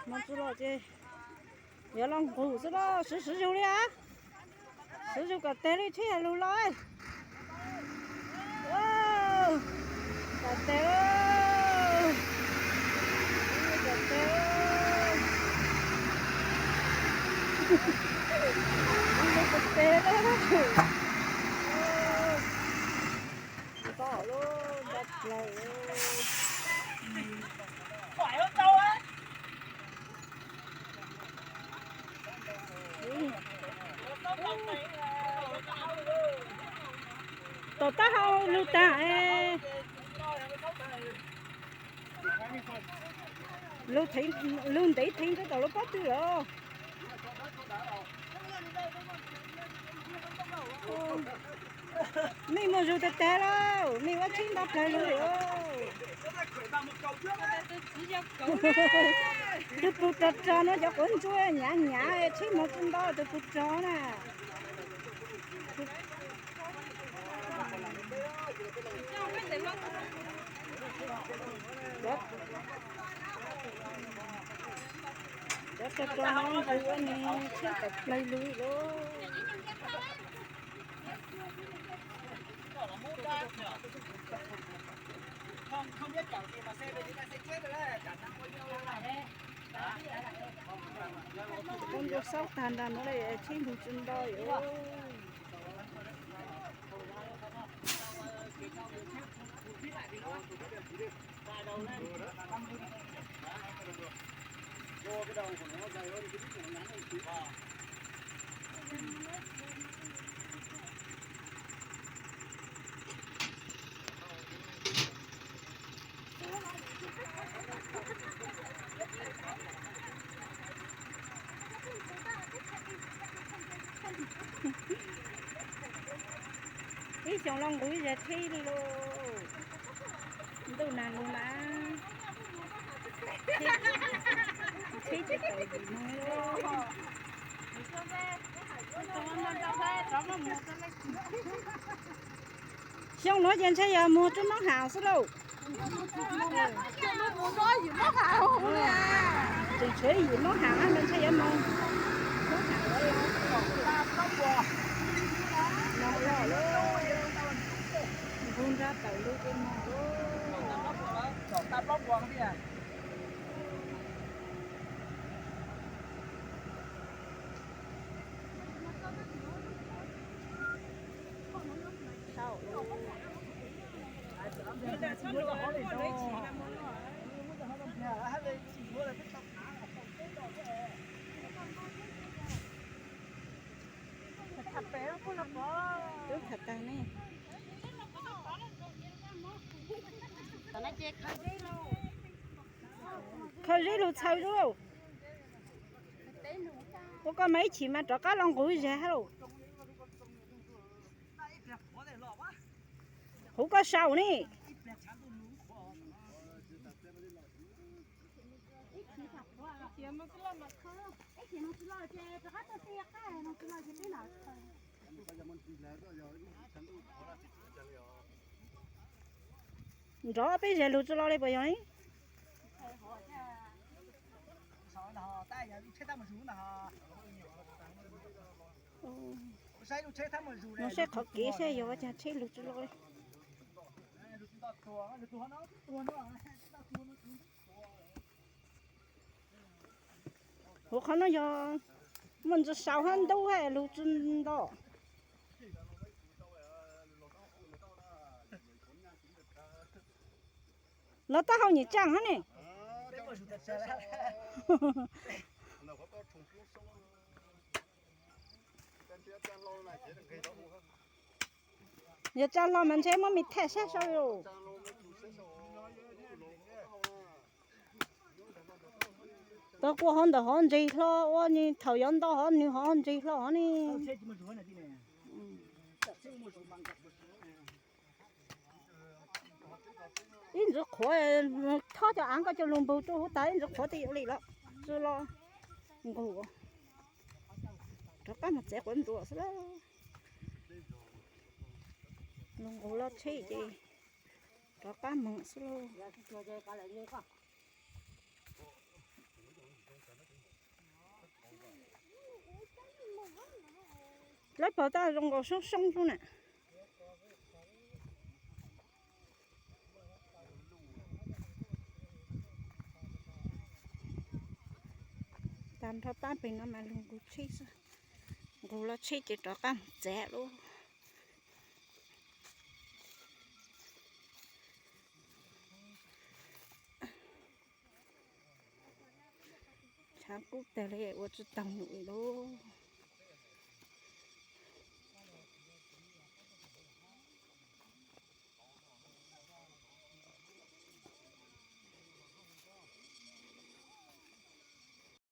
Hmo tsis los ces yuav los nqus xwb los siv siv zug li a. Siv zug kom tag li thiaj lug los. Kom tag, kom tag, kom tag. Nto lub nto plaws. Tom taub hau lug tag, lug ntev theev rau tom lub pob tw lawm. Mej muag zug tag tag lauj, mej ua tsheb nto plawg lug lawm. Tus pug rog rog no cov quav ntsuab hnyav hnyav, tsheb moog tsi nto tus pug rog na. Cov rog rog no ua nws tsheb tawm plawg lug lawm. Ua ntsuag xauj tag nrho no, tsheb lug tsi nto lawm. Ib xyoos los nqus ib zag tsheb li lauj. Ntuj nag lug mas tsheb tsis tau yim moog li. Xyoo nuav ces ntshe yog moog tsuj noob haam xwb lauj. Tseem tshuav yim noob haam mas ntshe yuav moog noob haam lawm. Moog lawm, nqug nrag tawm lug ces moog lawm. Twb tham tag ne. Khaws zeb lug txhaws lauj. Ua koj mas ib chim mas rov qab los nqus zag lauj. Huv koj sau ne. Nrov peb zag lug tsi lo li puas yog? Mus saib qhov kev saib yog ua cas tsheb lug tsi lo li. Huv qhov no yog muaj ntsis sau hab ntub hab lug tsi nto. Los taub hau nyuam tsaaj hab ne. Yog tsaaj hlo mas ntshe muab me thaj sab sau. Tau kua hov ntawm hov ntseg hlo ua thaum yuav nto hov nws hov ntseg hlo hov ne. Ib ntsis qhuav, thob cov av koj coj lug npog rau huv tas ib ntsis qhuav twb yuav li lawm. Tsi lo nqus, rov qab mus txev quav ntsuab xwb lauj. Lug nqus lub tsheb ces rov qab mus xwb lauj. Lawv pov tab zoo nkaus soob soob xwb na. Tag nrho pab pem no mas lug nqus tsheb xwb. Nqus los tsheb ces rov qab mus tsev lawm. Tshav kub tag li ua tsis tau num li lauj.